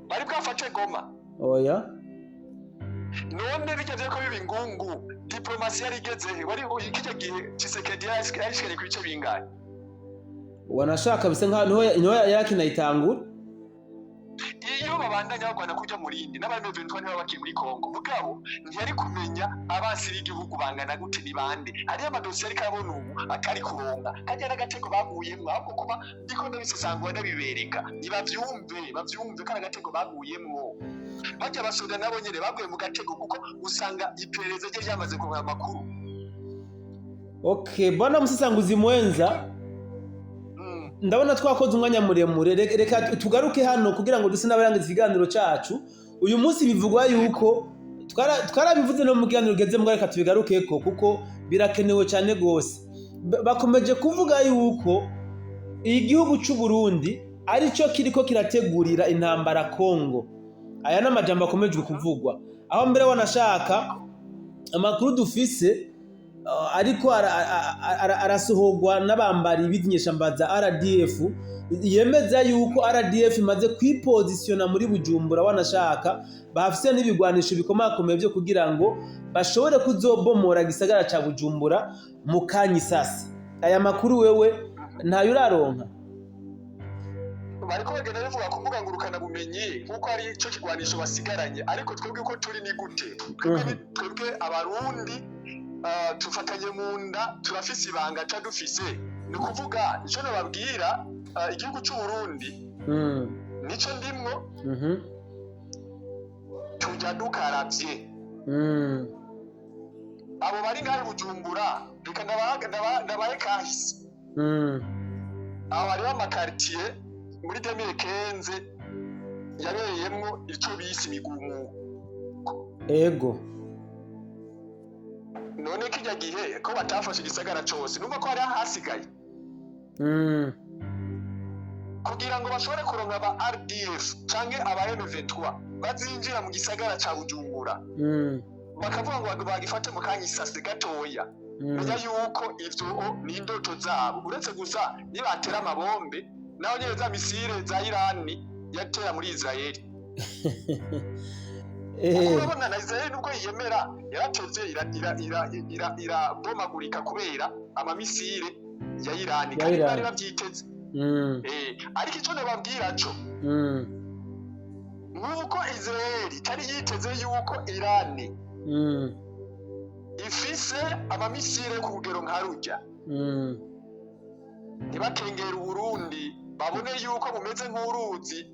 Bari bwafate Goma? Oya. None bijya vyako biba ingungu, diplomasi yari igeze he? Wari kirya gihe Tshisekedi yarishikanye ku bice bingahe? Wanashaka bisa nkaho niho yarakinayitangura. Iyo babandanya bagwana kurya murindi n'aba M23 ntibaba bakiri muri Kongo, mugabo ntiyari kumenya abansi b'igihugu bangana gute, ni bande. Hariyo amadosiye ariko arabona ubu atari kuronka kajya n'agatego baguyemwo. Ahubwo kuba ndiko ndabisesangura, ndabibereka, ntibavyumve, bavyumve ko ari agatego baguyemwo. Barya basoda nabo nyene baguye mu gatego, kuko usanga iperereza rye ryamaze kuronka amakuru. Okay, bwana musesanguzi mwenza, ndabona twakoze umwanya muremure. Reka tugaruke hano kugira ngo duse n'abarangiza ikiganiro cacu uyu munsi. Bivugwa yuko twarabivuze no mu kiganiro ugeze mbwa, reka tubigarukeko kuko birakenewe cyane gose. Bakomeje kuvuga yuko igihugu c'u Burundi arico kiriko kirategurira intambara Kongo. Aya ni amajambo akomejwe kuvugwa, aho mbere wanashaka amakuru dufise ariko arasohorwa n'abambari b'inyeshamba za RDF, yemeza yuko RDF imaze kwipozisiyona muri Bujumbura, wanashaka bafise n'ibigwanisho bikomakomeye byo kugira ngo bashobore kuzobomora gisagara ca Bujumbura mu kanyi sasa. Aya makuru wewe ntayo uraronka? Bariko bagenda bivuga ku mbuga ngurukanabumenyi nk'uko ari cyo kigwanisho basigaranye, ariko twebwe uko turi ni gute? Twebwe twebwe Abarundi tufatanye mu nda, turafise ibanga ca dufise. Ni ukuvuga icyo nababwira, igihugu c'u Burundi nico ndimwo, tujya dukaravye. Abo bari ngaho i Bujumbura, reka ndabahe kahise. Aho hariho amakaritiye muri 2015 yabereyemwo ico bise imigumuko. None kirya gihe ko batafashe igisagara cose, numva ko hariho ahasigaye kugira ngo bashobore kuronka aba RDF canke aba M23 bazinjira mu gisagara ca Bujumbura, bakavuga ngo bagifate mu kanya isase gatoya. Menya yuko ivyo ni indoto zabo, uretse gusa nibatera amabombe naho nyene za misile za Irani yatera muri Israeli. Kuko urabona na Israeli nubwo yiyemera yaratevye irabomagurika kubera amamisile ya Irani, Ya kandi Irani. bari bavyiteze. Ariko ico nababwira co, nuko Israeli itari yiteze yuko Irani ifise amamisile ku rugero nka rujya. Ntibakengere Uburundi, babone yuko bumeze nk'uruzi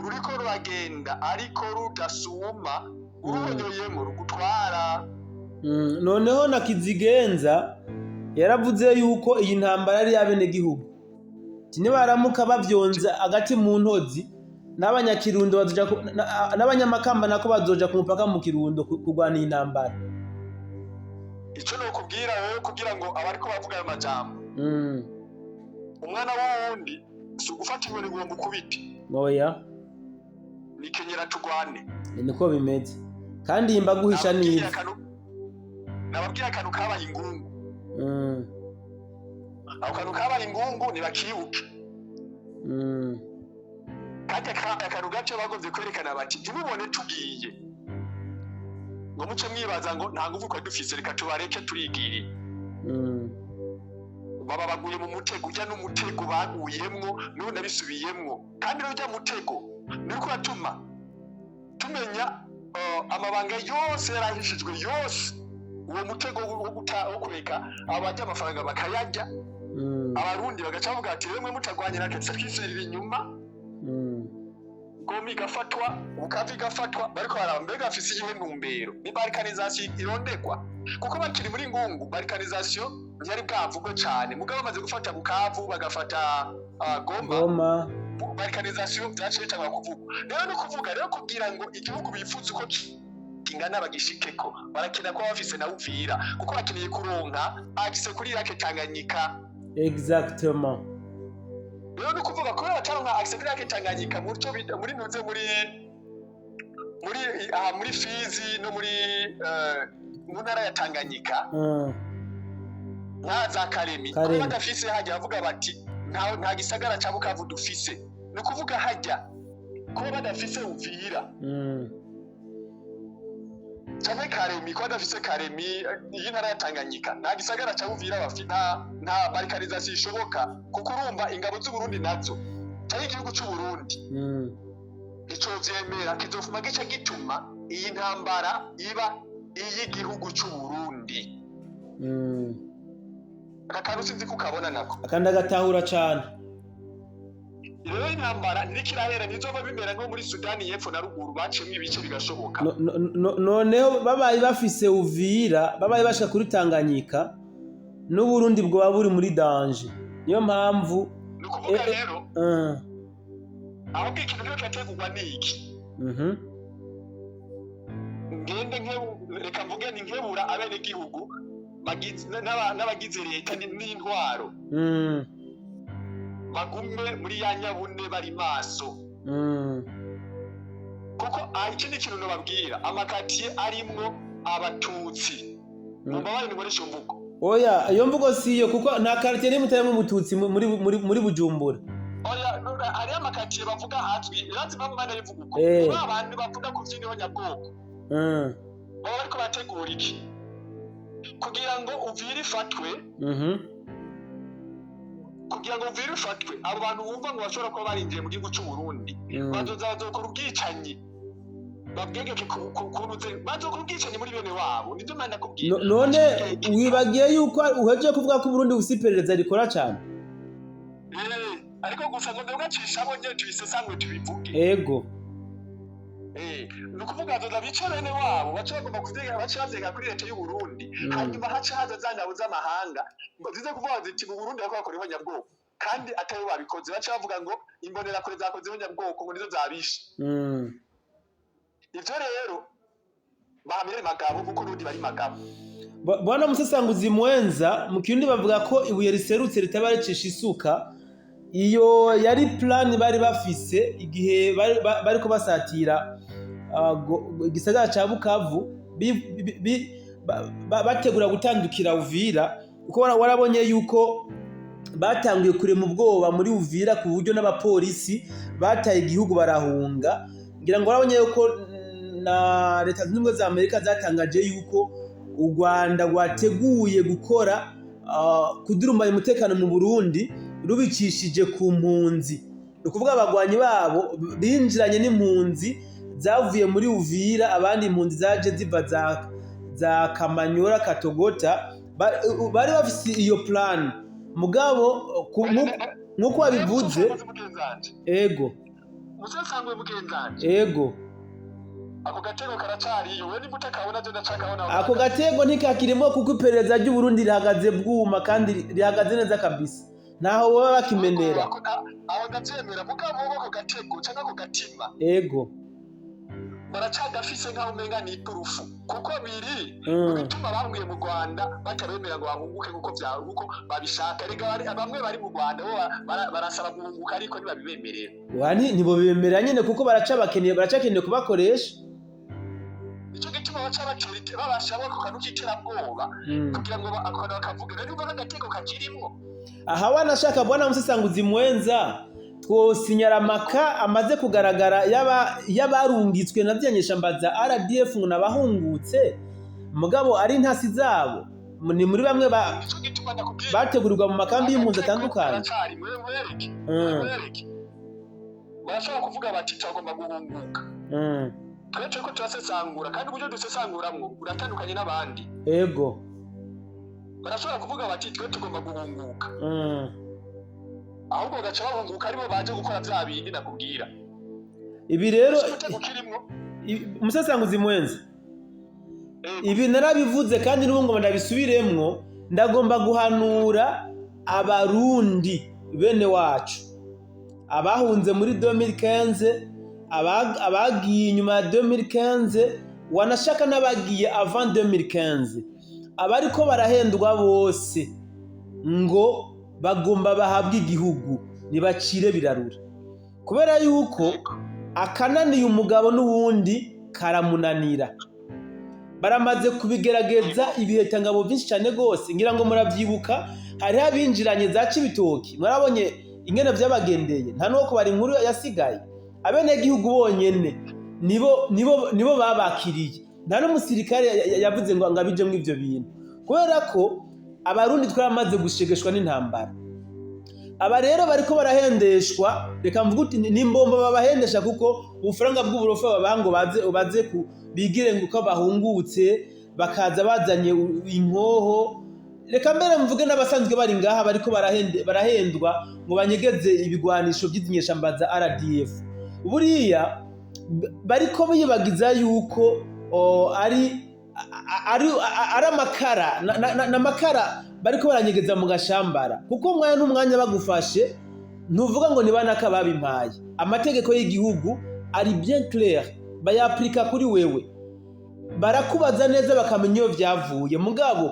ruriko ruragenda ariko rudasuma, uruhonyoyemo rugutwara. Noneho na Kizigenza yaravuze yuko iyi ntambara ari iy'abenegihugu. Ati nibaramuka bavyonze agati mu ntozi, n'abanyakirundo bazoja n'abanyamakamba nako bazoja ku mupaka mu Kirundo kurwana iyi ntambara. Ico nokubwira rero, kugira ngo abariko bavuga ayo majambo, umwana w'uwundi si ugufata inkoni ngo mukubite. Oya. Ni kenyera tugwane. Niko bimeze, kandi yimba guhisha Nababwiye n'ivu. Nababwiye akantu kabaye ingungu. Ako kantu kabaye ingungu ntibakibuke. Kandi akantu gace bagomvye kwerekana bati ntimubone tugiye ngo muce mwibaza ngo nta nguvu twari dufise, reka tubareke turigiriye. Baba baguye mu mutego ujya n'umutego baguyemwo, n'ubu nabisubiyemwo. Kandi rero ujya mutego niko uratuma tumenya amabanga yose yarahishijwe yose. Uwo mutego wo kureka abarya amafaranga bakayarya, Abarundi bagaca bavuga ati rero mwe mutagwanye natwe tuca twisubirira inyuma. Goma igafatwa, Bukavu igafatwa, bariko baraba mbega bafise iyihe ntumbero. Ni balkanisation irondegwa, kuko bakiri muri ngungu balkanisation ntiyari bwavugwe cane, mugabo bamaze gufata Bukavu, bagafata Goma, Goma. Balkanisation vyaciye bitangura kuvugwa. Rero no kuvuga rero kugira ngo igihugu bifuza uko kingana bagishikeko, barakenera kuba bafise na Uvira, kuko bakeneye kuronka accès kuri lac Tanganyika. Exactement. Rero ni ukuvuga kubera bataronka accès kuri lac Tanganyika muri ntuze muri aha muri Fizi no muri mu ntara ya Tanganyika, nka za Karemi, Karemi. kuba badafise hajya, bavuga bati nta gisagara ca Bukavu dufise. Ni ukuvuga hajya kuba badafise Uvira. Canke Karemi, ko badafise Karemi, iyi ntara ya Tanganyika nta gisagara ca Uvira bafite, nta balkanisation ishoboka, kuko urumva ingabo z'Uburundi nazo canke igihugu c'Uburundi nticovyemera. Kizofuma gica gituma iyi ntambara iba iy'igihugu c'Uburundi. Aka kantu sinzi ko ukabona nako. Akandi agatahura cane. Rero intambara ntiriko irahera, ntizova bimera nko muri Sudani y'Epfo na ruguru, baciyemwo ibice bigashoboka. Noneho babaye bafise Uvira, babaye bashika kuri Tanganyika, n'Uburundi bwoba buri muri danger. Niyo mpamvu Ni ukuvuga rero ahubwo ikintu kiriko kirategurwa ni iki? Ngende reka mvuge ni nkebura abenegihugu n'abagize leta n'intwaro bagume muri ya nyabune, bari maso, kuko ikindi kintu nobabwira, amakatiye arimwo Abatutsi, mumbabarire nikoresha imvugo. Oya, iyo mvugo siyo, kuko nta quartier n'imwe itarimwo Umututsi muri Bujumbura. Oya, hariyo amakatiye bavuga azwi, irazi impamvu mana yivuga uko. Ba bantu bavuga ku vy'ihonyabwoko baba bariko bategura iki kugira ngo Uvira ifatwe? Kugira ngo Uvira ifatwe, abo bantu bumva ngo bashobora kuba barinjiye mu gihugu c'u Burundi bazoza bazokora ubwicanyi, babwegeke ku bazokora ubwicanyi muri bene wabo. Nivyo mana nakubwiye. None wibagiye yuko uhejeje kuvuga ko Uburundi bufise iperereza rikora cane? Eh, ariko gusa ngo ndabwacishamo nyene, tubisesangure, tubivuge. Ego. Eh, ni ukuvuga bazoza bice bene wabo, bace bagomba kuvyega, bace bavyega kuri leta y'u Burundi. Hanyuma hace haza za ngabo z'amahanga ngo zize kuvuga ziti mu Burundi bariko bakora ihonyabwoko, kandi atari bo babikoze. Bace bavuga ngo imbonerakure zakoze ihonyabwoko, ngo nizo zabishe. Ivyo rero bahamire magabo, kuko n'ubundi bari magabo. Bwana Musesanguzi mwenza, mu Kirundi bavuga ko ibuye riserutse ritaba ricisha isuka. Iyo yari plan bari bafise igihe bariko basatira igisagara ca Bukavu, bategura gutandukira Uvira, kuko warabonye yuko batanguye kurema ubwoba muri Uvira, ku buryo n'abapolisi bataye igihugu barahunga. Ngira ngo warabonye yuko na Leta Zunze Ubumwe za Amerika zatangaje yuko u Rwanda rwateguye gukora kudurumbanya umutekano mu Burundi rubicishije ku mpunzi. Ni ukuvuga abagwanyi babo binjiranye n'impunzi zavuye muri Uvira, abandi impunzi zaje ziva za Kamanyora, Katogota. Bari bafise iyo plan, mugabo nk'uko wabivuze. Mugenzanje. Ego. Musesangwe mugenzanje. Ego. Ako gatego karacariyo, we nimba utakabona, je ndacakabona. Ako gatego ntikakirimo, kuko iperereza ry'Uburundi rihagaze bwuma kandi rihagaze neza kabisa, ntaho baba bakimenera. Aho ndavyemera, mugabo bo ako gatego canke ako gatima baracagafise nkaho umenga ni iturufu, kuko biri bituma bambwiye mu Rwanda batabemera ngo bahunguke nkuko vya nkuko babishaka. Rega bamwe bari mu Rwanda bo barasaba guhunguka, ariko ntibabibemerera. Wani ntibobemera nyene, kuko baracakeneye kubakoresha. Nico gituma baca batera babasha ako kantu k'iterabwoba kugira ngo akantu bakavuga rero ubwo n'agatego kakirimwo. Aha wanashaka, bwana Musesanguzi mwenza, twosinyara amaka amaze kugaragara y'abarungitswe na ziriya nyeshamba za RDF ngo nabahungutse, mugabo ari intasi zabo, ni muri bamwe Nico gituma ndakubwira bategurirwa mu makambi y'impunzi atandukanye. Karacari mwereke. Mwereke, barashobora kuvuga bati turagomba guhunguka. Twe turiko turasesangura, kandi uburyo dusesanguramwo buratandukanye n'abandi. Barashobora kuvuga bati twe tugomba guhunguka, ahubwo bagaca bahunguka aribo baje gukora vya bindi nakubwira. Ibi rero Ese umutego kirimwo? Umusesanguzi mwenza, Ego. ibi narabivuze kandi n'ubu ngo ndabisubiremwo. Ndagomba guhanura Abarundi bene wacu, abahunze muri 2015, abagiye inyuma ya 2015, wanashaka n'abagiye avant 2015, abariko barahendwa bose ngo bagomba bahabwe igihugu, nibacire birarura, kubera yuko akananiye umugabo n'uwundi karamunanira. Baramaze kubigerageza ibihetangabo byinshi cyane rwose. Ngira ngo murabyibuka, hariho abinjiranye za Cibitoki, mwarabonye ingene vyabagendeye, nta n'uwo kubara inkuru yasigaye. Abenegihugu bonyene nibo babakiriye. Nta n'umusirikare yavuze ngo abijemwo ivyo bintu, kubera ko Abarundi twaramaze gushegeshwa n'intambara. Aba rero bariko barahendeshwa, reka mvuge uti ni imbombo babahendesha, kuko ubufaranga bw'uburofa babaha ngo baze ku bigire ngo uko bahungutse bakaza bazanye inkoho. Reka mbere mvuge n'abasanzwe bari ngaha bariko barahendwa ngo banyegeze ibigwanisho vy'izi nyeshamba za RDF. Buriya bariko bibagiza yuko ari amakara n'amakara bariko baranyegeza mu gashambara, kuko umwanya n'umwanya bagufashe ntuvuga ngo ni banaka babimpaye. Amategeko y'igihugu ari bien clair, bayapurika kuri wewe, barakubaza neza bakamenya iyo vyavuye. Mugabo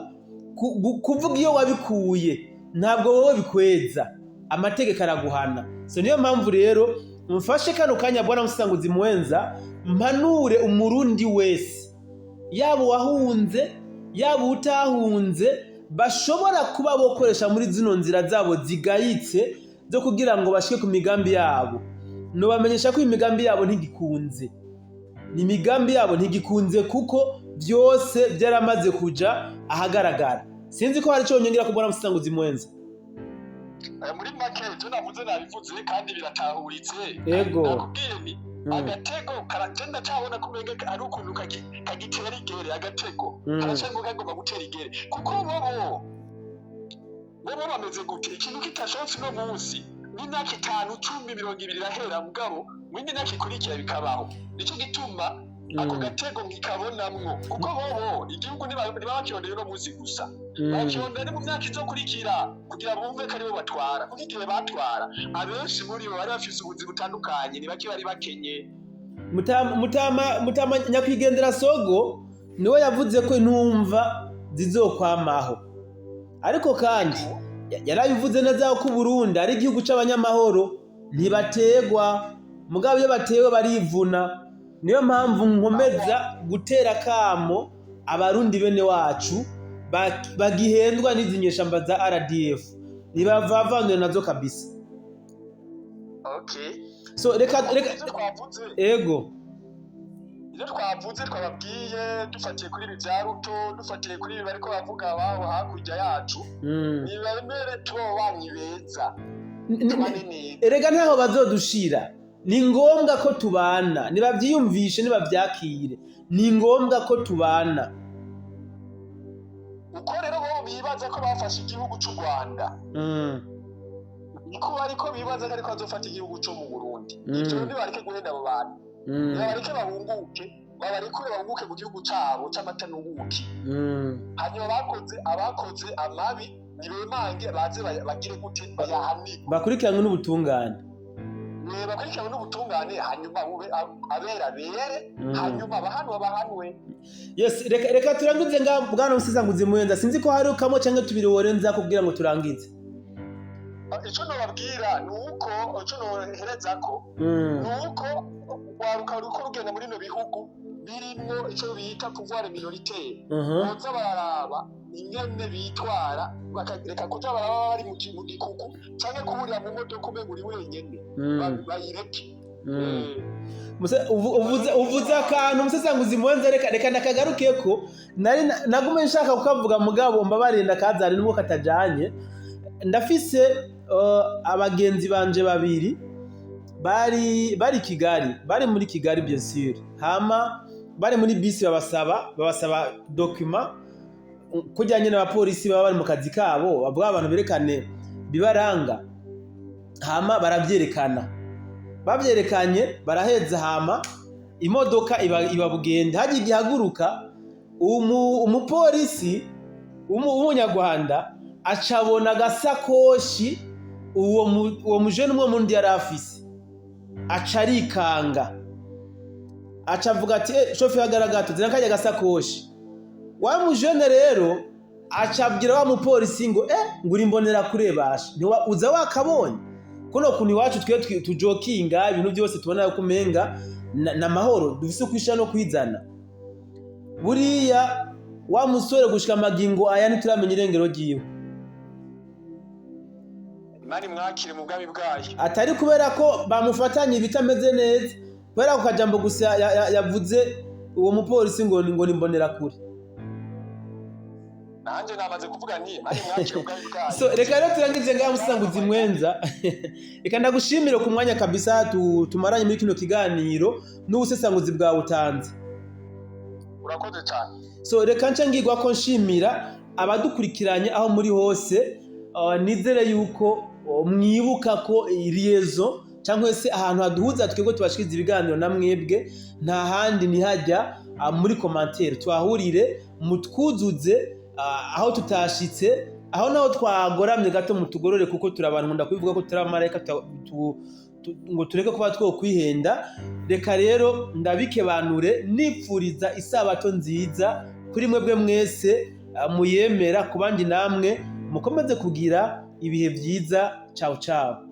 kuvuga iyo wabikuye ntabwo wowe bikweza, amategeko araguhana. So niyo mpamvu rero mfashe kano kanya, bwana Musanguzi Mwenza, mpanure Umurundi wese, yaba uwahunze yaba utahunze, bashobora kuba bokoresha muri zino nzira zabo zigayitse zo kugira ngo bashike ku migambi yabo. Nobamenyesha ko imigambi yabo ntigikunze, ni imigambi yabo ntigikunze, kuko byose byaramaze kuja ahagaragara. Sinzi ko hari icyo nyongera kubona, Musanguzi Mwenza. Muri make, ivyo navuze nabivuze kandi biratahuritse. Nakubwiye ni agatego karagenda cabona ko umenga ari ukuntu kagitera igere agatego, karacamo kagomba gutera igere, kuko bobo bameze gute? Ikintu kitashobotse uno munsi, n'imyaka 5, 10, 20 irahera, mugabo mu yindi myaka ikurikira bikabaho. Nico gituma ako gatego nkikabonamwo, kuko bobo igihugu ntibaba bakirondeye uno munsi gusa, bakirondera ni mu myaka izokurikira kugira bumve ko aribo batwara. Kuko igihe batwara, abenshi muri bo bari bafise ubuzi butandukanye, ni bake bari bakenye. Mutama nyakwigendera Sogo niwe yavuze ko intumva zizokwamaho, ariko kandi yarabivuze neza ko Uburundi ari igihugu c'abanyamahoro, ntibategwa, mugabo iyo batewe barivuna. Niyo mpamvu nkomeza gutera kamo Abarundi bene wacu bagihendwa n'izi nyeshamba za RDF, ntibavavanure nazo kabisa. So reka Ivyo twavuze, ivyo twavuze, twababwiye dufatiye kuri ibi vya Ruto, dufatiye kuri ibi bariko bavuga abaho hakurya yacu, nibemere tube ababanyi beza, tubane neza. Erega ntaho bazodushira, ni ngombwa ko tubana. Nibavyiyumvishe, nibavyakire, ni ngombwa ko tubana. Uko rero bo bibaza ko bafashe igihugu c'u Rwanda, niko bariko bibaza ko ariko bazofata igihugu co mu Burundi. Ivyo nibareke guhenda abo bantu, nibareke bahunguke, babarekure bahunguke mu gihugu cabo c'amata n'ubuki. Hanyuma abakoze amabi nibemange baze bagire gute, bayahanirwe, bakurikiranwe n'ubutungane. Bakurikiranwe n'ubutungane, hanyuma bube abera bere, hanyuma abahanwa bahanwe. Yes, reka turangize nga, bwana Musesanguzi Muhenza. Sinzi ko hari kamwe canke tubiri worenza kugira ngo turangize. Ico nobabwira ni uko, ico noherezako ni uko urwaruka ruriko rugenda muri bino bihugu birimwo ico bita pouvoir minoritaire, boza bararaba ingene bitwara, bakareka kuja baraba bari mu gikuku canke kuburira mu modoka umenga uri wenyene. Bayireke. Uvuze akantu, Musesanguzi Muhenza, reka ndakagarukeko. Nari nagume nshaka kukavuga, mugabo mbabarire ndakazane nubwo katajanye. Ndafise abagenzi banje babiri bari Kigali, bari muri Kigali bien sûr. Hama bari muri bisi, babasaba document kurya nyene abapolisi baba bari mu kazi kabo, bavuga abantu berekane bibaranga. Hama baravyerekana, bavyerekanye baraheza, hama imodoka iba bugende. Hagiye igihaguruka, umupolisi w'Umunyarwanda acabona agasakoshi uwo mujene umwe mundi yari afise, aca arikanga, aca avuga ati: "Eh, shoferi, hagarara, zana karya gasakoshi." Wa mujene rero aca abwira wa mupolisi ngo: "Eh, ngo uri imbonera kurebasha, ntiwa uza wakabonye kuno kuntu iwacu twe tujokinga ibintu byose, tubona ko umenga na mahoro dufise ukwisha no kwizana." Buriya wa musore gushika amagingo aya ntituramenya irengero ryiwe. Imana imwakire mu bwami bwayo. Atari kubera ko bamufatanye ibitameze neza, kubera ako kajambo gusa yavuze. Uwo mupolisi ngo ni mbonerakure. Nanjye namaze kuvuga nti mani mwakire ubwami bwayo. So reka rero turangize ngaha. Musanguzi mwenza, reka ndagushimire ku mwanya kabisa tumaranye muri kino kiganiro n'ubusesanguzi bwawe utanze. Urakoze cyane. So reka nce ngirwa ko nshimira abadukurikiranye aho muri hose. Nizere yuko mwibuka ko liaison cyangwa se ahantu haduhuza twebwe tubashikiriza ibiganiro na mwebwe nta handi, nihajya muri commentaire, tuhahurire, mutwuzuze aho tutashitse, aho naho twagoramye gato mutugorore, kuko turi abantu, nkunda kubivuga ko turi abamarayika ngo tureke kuba twokwihenda. Reka rero ndabikebanure nipfuriza isabato nziza kuri mwebwe mwese muyemera, ku bandi namwe mukomeze kugira ibihe byiza. Ciao ciao.